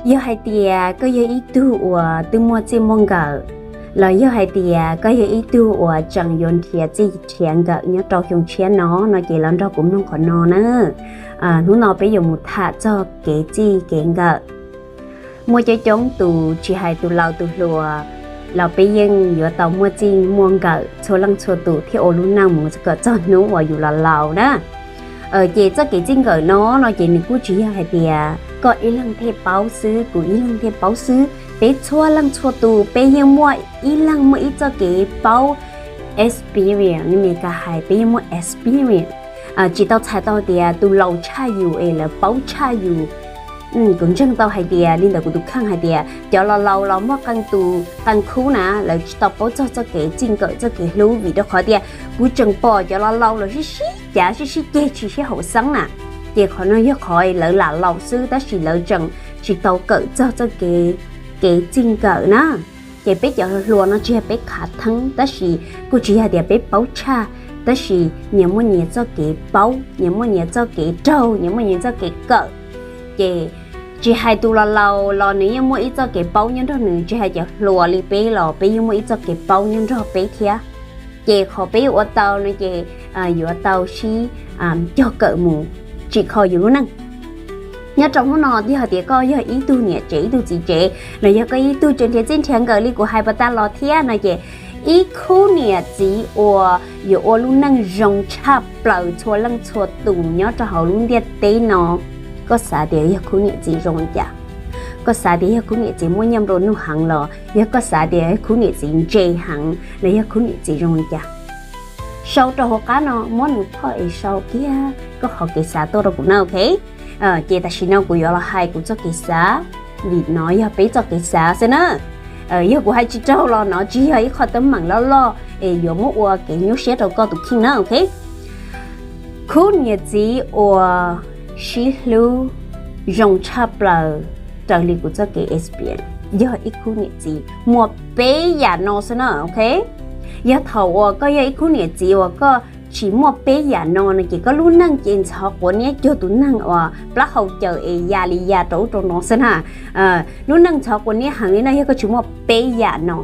Yog hais tias koj yog ib tug uas twb muaj txij muaj nkawm, los yog hais tias koj yog ib tug uas tseem yuav nrhiav txij nrhiav nkawm nyob rau xyoo tshiab no, no ces los nrog kuv mloog qhov no na. Hnub no peb yuav mus tham txog kev txij kev nkawm. Muaj coob coob tus tsis hais tus laus tus hluas los peb yeej yuav tau muaj txij muaj nkawm txhua leej txhua tus thiab ua lub neej mus kom txog hnub uas yus los laus na. Ces txoj kev txij nkawm no, no ces nws kuj tsis yog hais tias koj ib leeg thiaj paub xwb, kuv ib leeg thiaj paub xwb. Peb txhua leej txhua tus peb yeej muaj ib leeg muaj ib txoj kev paub, experience, Meskas hais peb yeej muaj experience. Tsis tau txhais tau tias tus laus tshaj yus es lawv paub tshaj yus. Kuv ntseeg tau hais tias li ntawm kuv tus kheej hais tias cov laus laus los muaj qee tus qee khub na, lawv tsis tau paub txog txoj kev txij nkawm txoj kev hlub, vim rau qhov tias kuv tseem pom cov laus laus los sib sib cav sib sib ceg tsis sib haum xeeb na. Ces qhov no yog qhov lawv lam laus xwb tab sis lawv tseem tsis tau kawm txog txoj kev, kev txij nkawm na. Ces peb cov hluas no tsis yog peb khav theeb tab sis kuj tsis yog tias peb paub tshaj, tab sis nyias muaj nyias txoj kev paub, nyias muaj nyias txoj kev raug, nyias muaj nyias txoj kev kawm. Ces tsis hais tus laus laus los nws yeej muaj ib txoj kev paub nyob nrog nws, tsis hais cov hluas li peb los peb yeej muaj ib txoj kev paub nyob nrog peb thiab. Ces qhov peb yuav ua tau no ces yuav tau sib cog kawm mus tsim kho yus lub neej. Nyob rau hnub no, yog tias koj yog ib tug niam tsev ib tug txiv tsev, los yog koj ib tug tseem nrhiav txij nrhiav nkawm li kuv hais pas tas los thiab no ces ib khub niam txiv uas yuav ua lub neej zoo tshaj plaws txhua leej txhua tus nyob rau hauv lub ntiaj teb no, koj xav tias yog khub niam txiv zoo li cas? Koj xav tias yog khub niam txiv muaj nyiaj nplua nuj heev los yog koj xav tias khub niam txiv ntse heev los yog khub niam txiv zoo li cas? Sau rau hauv qab no, muab nws phoj es sau kiag koj qhov kev xav tuaj rau kuv na, ok? Ces tam sim no kuv yuav los hais kuv txoj kev xav, vim no yog peb txoj kev xav xwb na. Yog kuv hais tsis raug los no tsis yog ib qho teeb meem loj loj es yuav muab ua kev nyuaj siab rau koj tus kheej na, ok? Khub niam txiv uas sib hlub zoo tshaj plaws raws li kuv txoj kev experience yog ib khub niam txiv muaj peb yam no xwb na, ok? Yog thaum uas koj yog ib khub niam txiv uas koj tsis muaj peb yam no no ces koj lub neej ces ntxhov quav niab cuag tus neeg uas plaub hau caws es ya li ya rau ub rau no xwb na. Lub neej ntxhov quav niab heev li no yog koj tsis muaj peb yam no.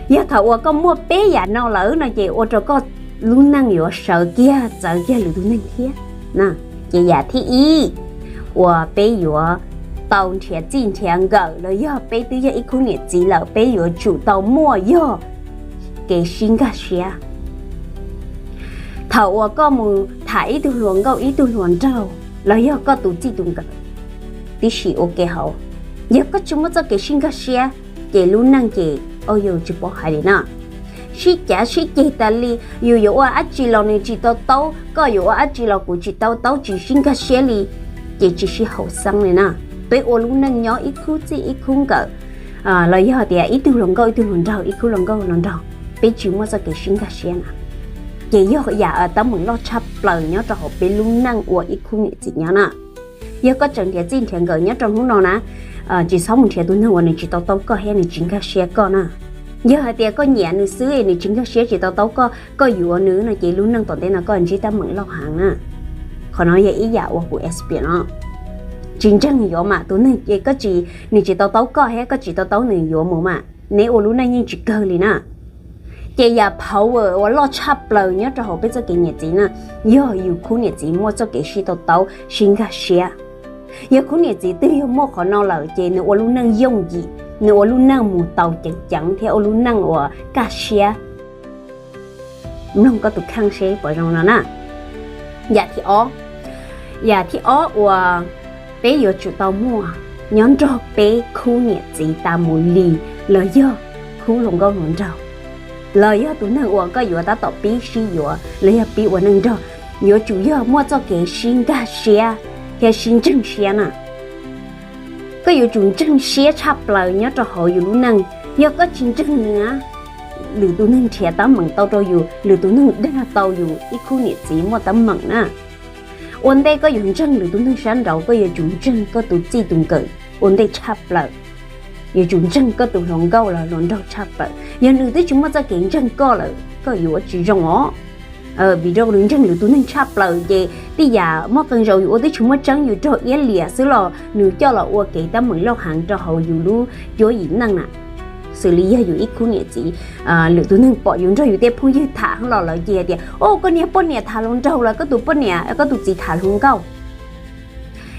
Yog thaum uas koj muaj peb yam no lawm no ces ua rau koj lub neej yuav sawv kiag txawv kiag lwm tus neeg thiab. Ces yam thib ib uas peb yuav tau nrhiav txij nrhiav nkawm los yog peb twb yog ib khub niam txiv lawm peb yuav tsum tau muaj yog kev sib nkag siab. Thaum uas koj mus tham ib tug hluas nkauj ib tug hluas nraug los yog koj tus txij tus nkawm tib si ua ke hauv, yog koj tsis muaj txoj kev sib nkag siab ces lub neej ces, au yus tsis paub hais li na. Sib cav sib ceg tas li, yus yuav ua dab tsi los nws tsis tau taub, koj yuav ua dab tsi los kuv tsis tau taub, tsis sib nkag siab li, ces tsis sib haum xeeb li na. Peb ua lub neej nyob ib khub txij ib khub nkawm los yog tias ib tug hluas nkauj ib tug hluas nraug, ib khub hluas nkauj hluas nraug, peb tsis muaj txoj kev sib nkag siab na. Ces yog yam teeb meem loj tshaj plaws nyob rau hauv peb lub neej ua ib khub niam txiv nyob na. Yog koj tseem nrhiav txij nrhiav nkawm nyob rau hnub no na, tsis txhob mus nrhiav tus neeg uas nws tsis tau taub koj thiab nws tsis nkag siab koj na. Yog hais tias koj nyiam nws xwb nws tsis nkag siab tsis tau taub koj, koj yuav nws no ces lub neej tom ntej no koj ntsib teeb meem loj heev na. Qhov no yog ib yam uas kuv experience no. Tsis ntseeg yuav mas tus neeg es koj tsis, nws tsis tau taub koj thiab koj tsis tau taub nws yuav mus mas neb ua lub neej yeej tsis kawg li na. Ces yam power uas loj tshaj plaws nyob rau hauv peb txoj kev niam txiv na, yog yus khub niam txiv muaj txoj kev sib tau taub sib nkag siab. Yog khub niam txiv twg yog muaj qhov no lawm ces nws ua lub neej yooj yim, nws ua lub neej mus tau ceev ceev thiab ua lub neej uas kaj siab. Mloog koj tus kheej seb puas zoo no na. Yam thib ob, yam thib ob uas peb yuav tsum tau muaj nyob nrog peb khub niam txiv tas mus li los yog khub hluas nkauj hluas nraug, los yog tus neeg uas koj yuav tab tom pib sib yuav los yog pib ua neej nrog, yuav tsum yog muaj txoj kev sib nkag siab thiab sib ntseeg siab na. Koj yuav tsum ntseeg siab tshaj plaws nyob rau hauv yus lub neej. Yog koj tsis ntseeg nws, lwm tus neeg nrhiav teeb meem tau rau yus, lwm tus neeg dag tau yus ib khub niam txiv muaj teeb meem na. Ua ntej koj yuav ntseeg lwm tus neeg sab nraud, koj yuav tsum ntseeg koj tus txij tus nkawm ua ntej tshaj plaws. Yuav tsum ntseeg koj tus hluas nkauj los hluas nraug tshaj plaws. Yog nws twb tsis muaj txoj kev ntseeg koj lawm, koj yuav ua tsis zoo os. Vim rau nws ntseeg lwm tus neeg tshaj plaws ces tej yam mob qee zaus yus ua twb tsis muaj tseeb, yus raug iab liam xwb los nws coj los ua kev teeb meem loj heev rau hauv yus lub cuab yim neej na. Xws li yog yus ib khub niam txiv, lwm tus neeg pom yus nrog yus tej phooj ywg tham los lawv ces hais tias, o, koj niag poj niam tham hluas nraug los koj tus poj niam, koj tus txiv tham hluas nkauj.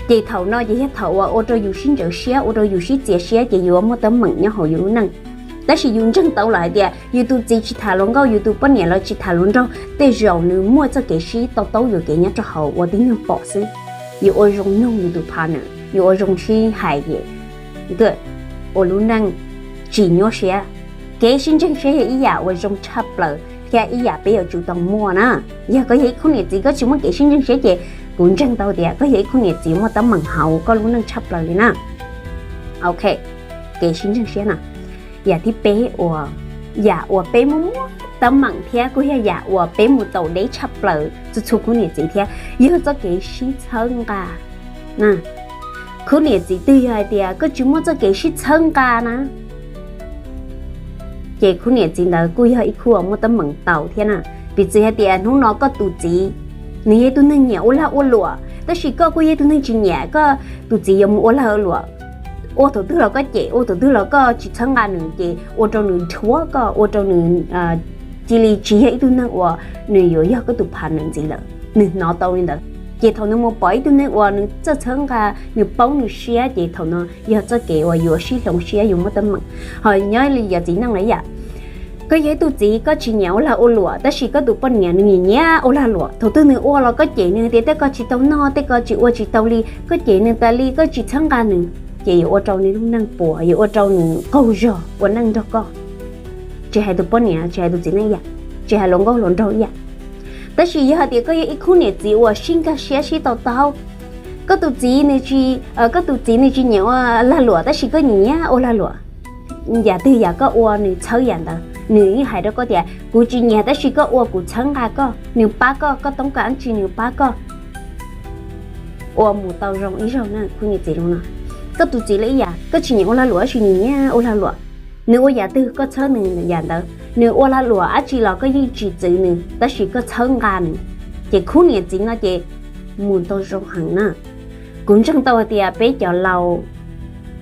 Ces thaum no ces yog thaum uas ua rau yus sib ntxeev siab, ua rau yus sib txias siab ces yuav muaj teeb meem nyob hauv yus lub neej. Tab sis yus ntseeg tau lawm hais tias yus tus txiv tsis tham hluas nkauj, yus tus poj niam los tsis tham hluas nraug, tej zaum nws muaj txoj kev sib to taub yuam kev nyob rau hauv ua tib neeg pom xwb. Yuav ua zoo nug yus tus partner, yuav ua zoo sib hais ces ua lub neej tsis nyuaj siab. Kev sib ntseeg siab yog ib yam uas zoo tshaj plaws thiab ib yam peb yuav tsum tau muaj na. Yog koj yog ib khub niam txiv koj tsis muaj kev sib ntseeg siab ces kuv ntseeg tau tias koj yog ib khub niam txiv muaj teeb meem hauv koj lub neej tshaj plaws li na. Ok, kev sib ntseeg siab na. Yam thib peb uas, yam uas peb muaj muaj teeb meem thiab kuj yog yam uas peb mus tau deb tshaj plaws txhua txhua khub niam txiv thiab yog txoj kev sib txhawb nqa. Khub niam txiv twg yog hais tias koj tsis muaj txoj kev sib txhawb nqa na, ces khub niam txiv ntawd kuj yog ib khub uas muaj teeb meem tau thiab na. Piv txwv hais tias hnub no koj tus txiv nws yog ib tug neeg nyiam ua lag ua luam, tab sis koj kuj yog ib tug neeg tsis nyiam, koj tus txiv yuav mus ua lag ua luam, ua thaum twg los koj cem, ua thaum twg los koj tsis txhawb nqa nws, ces ua rau nws dhuav koj, ua rau nws cia li tsis yog ib tug neeg uas nws yuav yog koj tus partner ntxiv lawm. Nws hnov tau li ntawd, ces thaum nws mus pom ib tug neeg uas nws txawj txhawb nqa, nws paub nws siab, ces thaum no yog txoj kev uas yuav sib hloov siab, yuav muaj teeb meem. Ho nyob li yog txiv neej los yam, koj yog ib tug txiv koj tsis nyiam ua lag ua luam, tab sis koj tus poj niam nws nyiam nyiam ua lag luam. Thaum twg nws ua los koj cem nws tias tej ko tsis tau noj, tej ko tsis ua tsis tau li, koj cem nws tas li, koj tsis txhawb nqa nws, ces yuav ua rau nws lub neej puas, yuav ua rau nws qaug zog ua neej nrog koj. Tsis hais tus poj niam, tsis hais tus txiv neej ib yam, tsis hais hluas nkauj hluas nraug ib yam. Tab sis yog hais tias koj yog ib khub niam txiv uas sib nkag siab sib to taub, koj tus txiv nws tsis, koj tus txiv nws tsis nyiam ua lag luam tab sis koj nyiam nyiam ua lag luam, yam twg yam koj ua nws txhawb yam ntawd. Nws yeej hais rau koj tias kuv tsis nyiam tab sis koj ua kuv txhawb nqa koj, nws pab koj, koj toob kas dab tsi nws pab koj. Ua mus tau zoo ib zaug na khub niam txiv zoo no. Koj tus txiv los ib yam, koj tsis nyiam ua lag luam tab sis nws nyiam ua lag luam. Nws ua yam twg koj txhawb nws yam ntawd, nws ua lag luam dab tsi los koj yeej tsis txwv nws tab sis koj txhawb nqa nws, ces khub niam txiv no ces mus tau zoo heev na. Kuv ntseeg tau hais tias peb cov laus,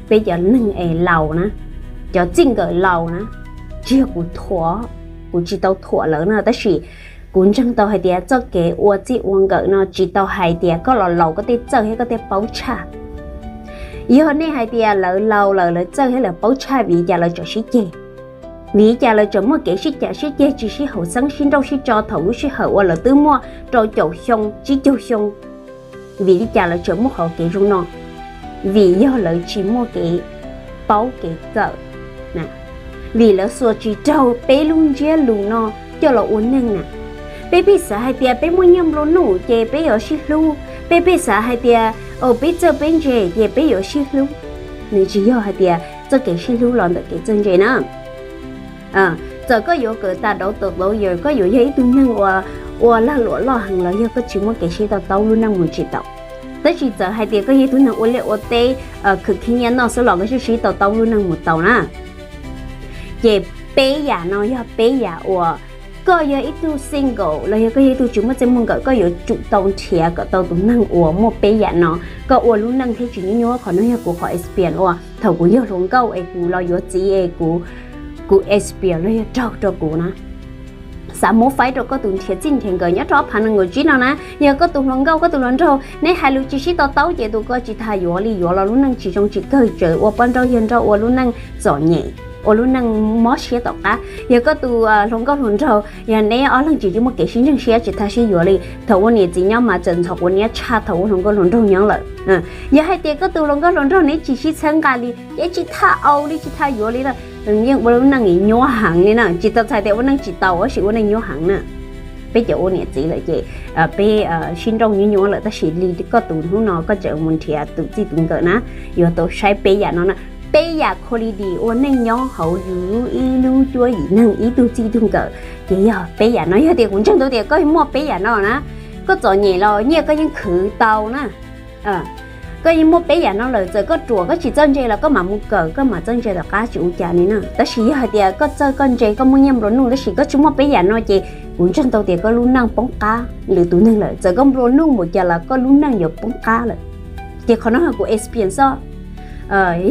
peb cov neeg es laus na, cov txij nkawm laus na, tsis yog kuv thuam, kuv tsis tau thuam lawv na, tab sis kuv ntseeg tau hais tias txoj kev ua txij ua nkawm no tsis tau hais tias koj los laus koj tej txawj thiab koj tej paub tshaj. Yog nej hais tias lawv laus lawm lawv txawj thiab lawv paub tshaj, vim li cas lawv tseem sib ceg? Vim li cas lawv tseem muaj kev sib cav sib ceg tsis sib haum xeeb sib nrauj sib tso thaum lub sij hawm uas lawv twb muaj rau caum xyoo tsib caug xyoo? Vim li cas lawv tseem muaj qhov kev zoo no? Vim yog lawv tsis muaj kev paub kev kawm, vim lawv xuas tsis raug peb lub ntsiab lus no coj los ua neej na. Peb pheej xav hais tias peb muaj nyiaj nplua nuj ces peb yuav sib hlub, peb pheej xav hais tias peb txawj peb ntse ces peb yuav sib hlub. Nws tsis yog hais tias txoj kev sib hlub los ntawm kev txawj ntse na. Txawm koj yuav kawm tas dauv tawm dauv yawm, koj yuav yog ib tug neeg uas ua lag luam loj heev los yog koj tsis muaj kev sib to taub lub neej mus tsis tau. Tab sis txawm hais tias koj yog ib tug neeg ua liaj ua teb, khwv khib nyiaj noj xwb los koj sib sib to taub lub neej mus tau na. Ces peb yam no yog peb yam uas koj yog ib tug single los yog koj yog ib tug tsis muaj txij muaj nkawm, koj yuav tsum tau nrhiav kom tau tus neeg uas muaj peb yam no. Koj ua lub neej thiaj tsis nyuaj nyuaj. Qhov no yog kuv qhov experience uas thaum kuv yog hluas nkauj es kuv los yuav txiv es kuv, kuv experience los yog raug rau kuv na. Xav muab faib rau koj tus nrhiav txij nrhiav nkawm nyob rau ob phav nees nkaum tsib no na. Yog koj tus hluas nkauj koj tus hluas nraug neb hais lus tsis sib to taub ces tus ko tsis tas yuav li, yuav los lub neej tsis zoo tsis kawg, tseem ua poj nrauj yawg nrauj, ua lub neej txom nyem, ua lub neej mob siab tom qab. Yog koj tus hluas nkauj hluas nraug, yog neb ob leeg tsis muaj kev sib ntseeg siab tsis tas sib yuav li, thaum ua niam txiv nyob mas txawm ntxhov quav niab tshaj thaum ua hluas nkauj hluas nraug nyob lawm. Yog hais tias koj tus hluas nkauj hluas nraug neb tsis sib txhawb nqa li ces tsis tas au li, tsis tas yuav li, yeej ua lub neej nyuaj heev li na. Tsis tau txhais tias ua neej tsis tau, tab sis ua neej nyuaj heev na. Peb cov ua niam txiv lawm ces peb sib nrauj nyuaj nyuaj lawm, tab sis li koj tus hnub no koj tseem mus nrhiav tus txij tus nkawm na, yuav tau saib peb yam no na. Peb yam quality ua neej nyob hauv yus ib lub cuab yim neeg ib tug txij tug nkawm, ces yog peb yam no. Yog tias kuv ntseeg tau tias koj muaj peb yam no na, koj txom nyem los nyiaj koj yeej khwv tau na. Koj yeej muaj peb yam no lawm, txawm koj ruam koj tsis txawj ntse los koj mam mus kawm koj mam txawj ntse tom qab tsis ua cas li na. Tab sis yog hais tias koj txawj koj ntse koj muaj nyiaj nplua nuj tab sis koj tsis muaj peb yam no ces kuv ntseeg tau tias koj lub neej poob qab lwm tus neeg lawm. Txawm koj nplua nuj npaum cas los koj lub neej yuav poob qab lawm. Ces qhov no yog kuv experience xwb.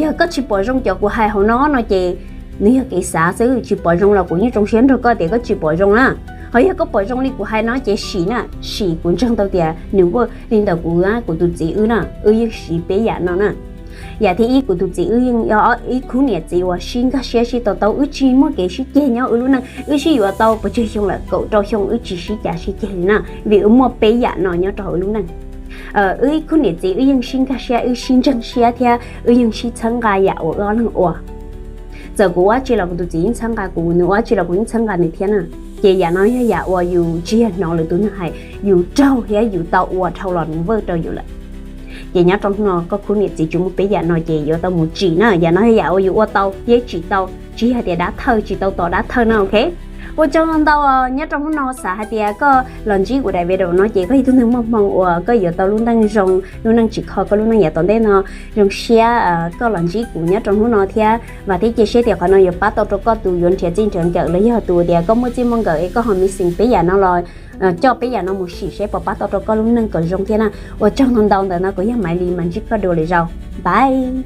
Yog koj tsis pom zoo cov kuv hais hauv no no ces nws yog kev xav xwb, tsis pom zoo los kuv yeej zoo siab nrog koj tias koj tsis pom zoo na. Ho yog koj pom zoo li kuv hais no ces sim na, sim kuv ntseeg tau tias nws ua li ntawm kuv, kuv tus txiv wb na, wb yeej siv peb yam no na. Yam thib ib, kuv tus txiv wb yeej yog ib khub niam txiv uas sib nkag siab sib to taub, wb tsis muaj kev sib ceg nyob wb lub neej, wb sib yuav tau pes tsawg xyoo lawm, kaum rau xyoo wb tsis sib cav sib ceg li na, vim wb muaj peb yam no nyob rau hauv wb lub neej. Wb ib khub niam txiv wb yeej sib nkag siab, wb sib ntseeg siab thiab wb yeej sib txhawb nqa yam uas wb ob leeg ua. Txawm kuv ua tsi los kuv tus txiv yeej txhawb nqa kuv, nws ua tsi los kuv yeej txhawb nqa nws thiab na. Ces yam no yog yam uas yus tsis yog hnov lwm tus neeg hais, yus raug thiab yus tau ua dhau los nws vwj rau yus lawm. Ces nyob rau hnub no koj khub niam txiv tsis muaj peb yam no ces yuav tau mus tsim na. Yam no yog yam uas yus ua tau thiab tsim tau, tsis yog tias dab thawj tsis tau tos dab thawj na, ok. Ua tsaug ntau, nyob rau hnub no xav hais tias koj los ntsib kuv daim video no ces koj yog tus neeg muaj hmoo uas koj yuav tau lub neej zoo, lub neej tsis kho koj lub neej yav tom ntej no. Zoo siab koj los ntsib kuv nyob rau hnub no thiab vam thiab cia siab tias qhov no yuav pab tau rau koj tus yuav nrhiav txij nrhiav nkawm los yog tus tias koj muaj txij muaj nkawm es koj ho missing peb yam no los coj peb yam no mus sim seb puas pab tau rau koj lub neej kom zoo thiab na. Ua tsaug ntau ntau ntawm no, kuv yog Maiv Lis, mam ntsib koj dua lwm zaus, bye.